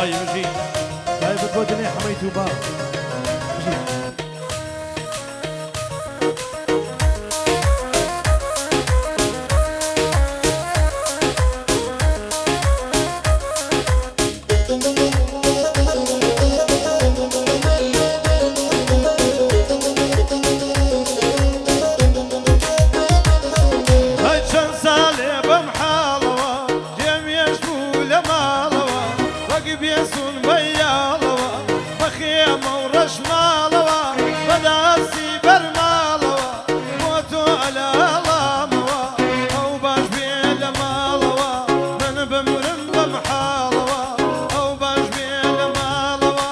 ئای بژی. تایبەت بۆ دنێ حەمەی توبا بژی. ئەی چەند ساڵێ بەم حاڵەوە جێم یەش بوو لە ماڵەوە وەک بێسون بە یاڵەوە بە خێمە و ڕەش ماڵەوە بە داسی بەرماڵەوە بۆ تۆ ئەلاڵامەوە ئەو باش بێ لە ماڵەوە من بمرم بەم حاڵەوە ئەو باش بێ لە ماڵەوە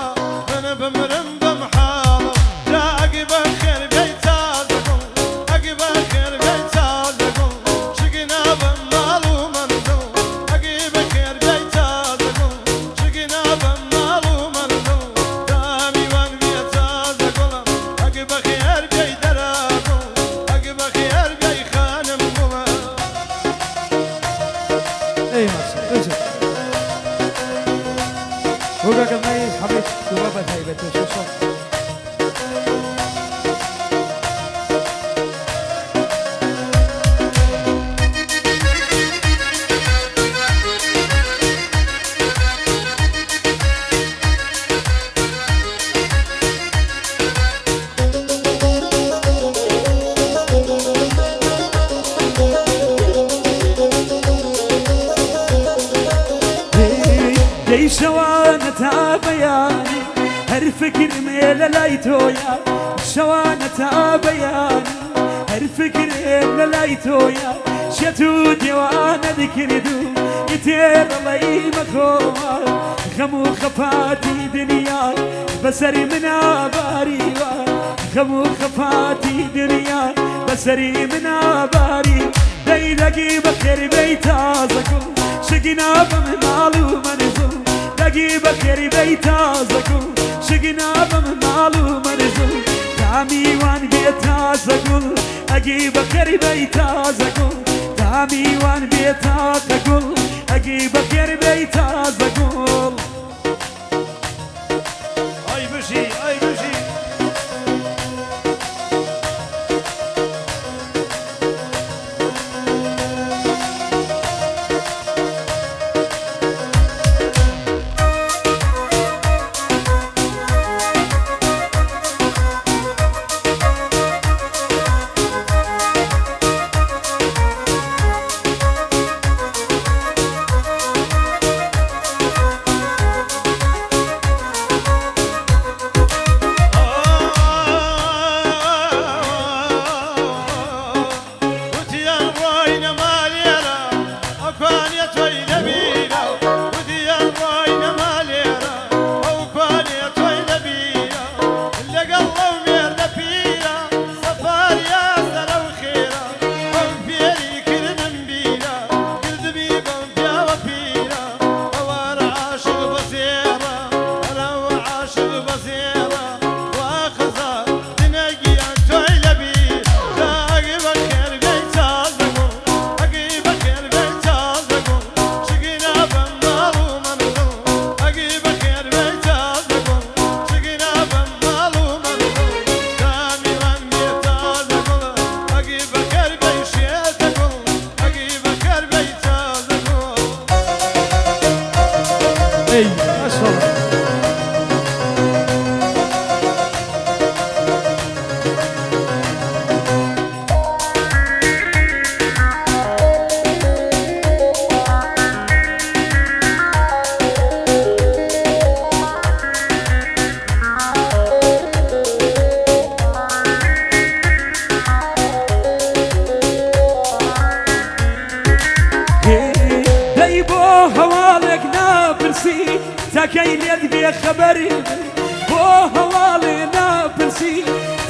من بمرم بەم حاڵەوە جا ئەگی بەخێر بێی تازە گوڵ ئەگی بەخێر بێی تازە گوڵ شکی نابم ماڵ و مەنزڵ ئەگی بەخێر بێی تازە گوڵ شکی نابم ماڵ و مەنزڵ تا میوان بێ تازە گوڵم ئەگی بەخێر بێی دەرا گوڵ ئەگی بەخێر بێی خانم گوڵم. ئەی ماشا بژی. بۆ کاکە مای حەمەی توبا بە تایبەت پێشکەشە. دەی شەوانە تا بەیانی هەر فکرمێ لە لای تۆیە، شەوانە تا بەیانی هەر فکرێم لە لای تۆیە، شێت و دێوانە دکرد و ئیتێڕڵەی مەخۆوە، غەم و خەفاتی دنیا بەسەری منا باریوە، غەم و خەفاتی دنیا بەسەری منا باری. دەی دەگی بەخێر بێی تازە گوڵ، شکی نابم ماڵ و مەنزڵ، دەگی بەخێر بێی تازە گوڵ، شکی نابم ماڵ و مەنزڵ، تا میوان بێ تازە گوڵ، ئەگی بەخێر بێی تازە گوڵ، تا میوان بێ تاقە گوڵ، ئەگی بەخێر بێی تازە گوڵ. ئای بژی ئای بژی. وتیان ڕۆینە مالێرە ئەو کوانێ تۆی لەبیرە، وتیان ڕۆینە مالێرە ئەو کوانێ تۆی لەبیرە، لەگەڵ ئەو مێردە پیرە سەفاریا سەرە و خێرە، ئەو فێری کردم بیرە کردبی بەم پیاوە پیرە، ئەوارە عاشق بەزێڕە ئەرەوە عاشق بەزێڕە، وا خەزا دنەگیان تۆی لەبیر. ئەگی بەخێر بێی تازە گوڵ، ئەگی بەخێر بێی تازە گوڵ، شکی نابم ماڵ و مەنزڵ، ئەگی بەخێر بێی تازە گوڵ، شکی نابم ماڵ و مەنزڵ، تا میوان بێ تازە گوڵ، ئەگی بەخێر بێی شێتە گوڵ، ئەگی بەخێر بێی تازە گوڵ. ئەی ماشاءاللە. دەی بۆ هەواڵێک ناپرسی تاکەی لێت بێ خەبەری بم، بۆ هەواڵێ ناپرسی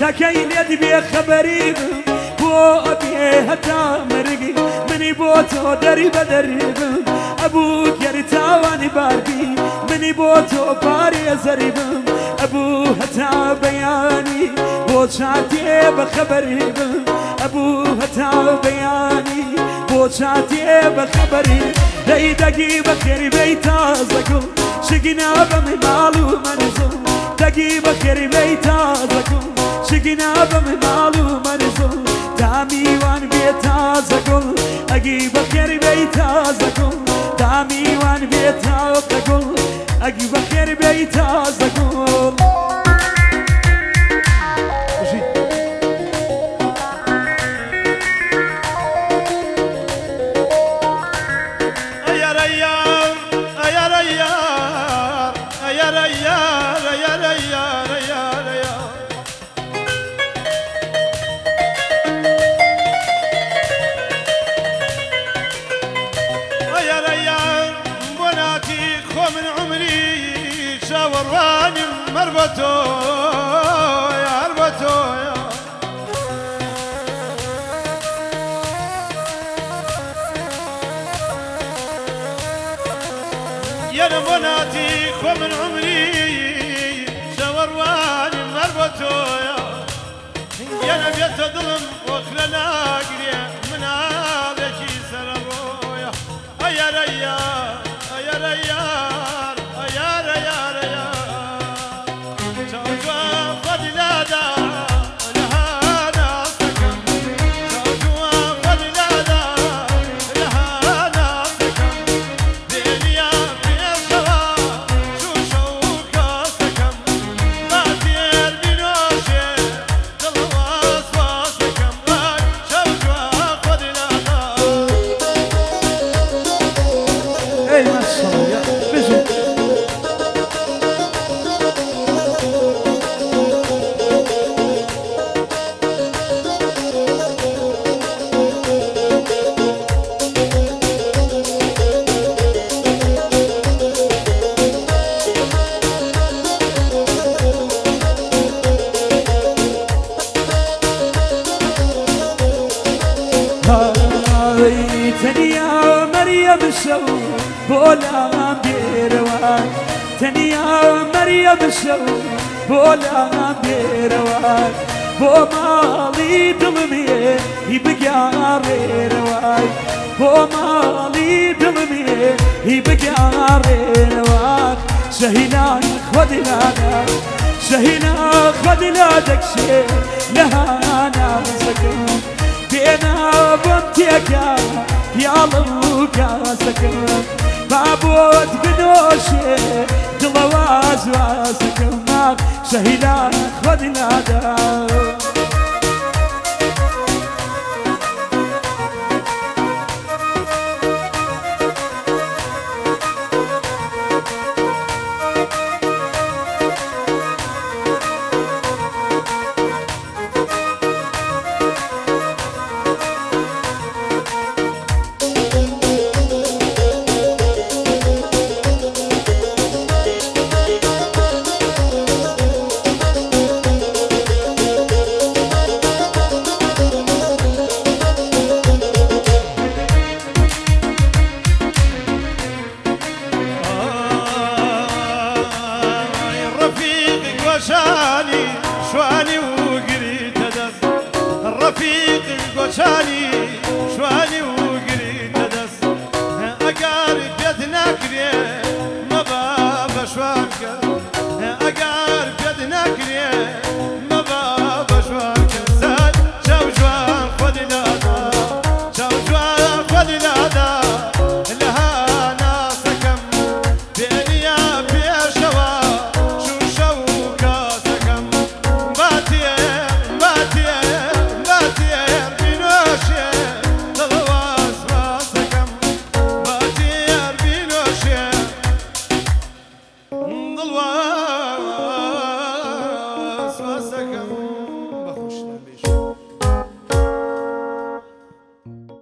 تاکەی لێت بێ خەبەری بم، بۆ ئەبێ هەتا مەرگی منی بۆ تۆ دەری بەدەری بم، ئەبوو گەر تاوانی باربی منی بۆ تۆ پارێزەری بم، ئەبوو هەتا بەیانی بۆ چاتێ بە خەبەری بم، ئەبوو هەتا بەیانی بۆ چاتێ بە خەبەری دەی دەگی بەخێری بەی تازە گوڵ شگینا بە ماڵ و مەنزڵ دەگی بەخێری بەی تازە گوڵ شگینا بە ماڵ و مەنزڵ تا میوان بێ تازە گوڵ ئەگی بەخێری بەی تازە گوڵ تا میوان بێ تازە گوڵ ئەگی بەخێری بەی تازە گوڵ. بژی. ئەیار ئەیار ئەیار ئەیار ئەیار ئەیار ئەیار ئەیار ئەیار ئەیار. ئەیار ئەیار بۆ ناتی خۆ من عومری چاوەڕوانیم مەر بە تۆ یار بە تۆ یانە بۆ ناتی خۆ من عومری چاوەڕوانیم مەر بە تۆ یانە بێتە دڵم وەخرە ناگرێ مناڵێکی سەرەڕۆیە ئەیار ئەیار ئەیار ئەیار ئەیار ئەیار ئەیار چاوجوان خۆت لادا لەها ناز دەکەم چاوجوان خۆت لادا لەها ناز دەکەم بێنیە پێشەوە شوشە و کاس دەکەم با تێر بینۆشێ دڵ واز واز دەکەم ئای چاوجوان خۆت لادا. ئەی ماشەڵڵا بژی. هاي تەنیا مەریەم شەو بۆ لام بێرەوە تەنیا مەریەم شەو بۆ لام بێرەوە بۆ ماڵی دڵمێ هی بگاڕێرەوە بۆ ماڵی دڵمێ هی بگاڕێرەوە شەهینا خۆدلادا شەهینا خۆدلا دەکشێ لەها نازەکەم بێنا بۆم تێکا پیاڵە و کاسەکەم با بۆت بنۆشێ دڵە واز وازەکەم شەهیدا خۆدلادا.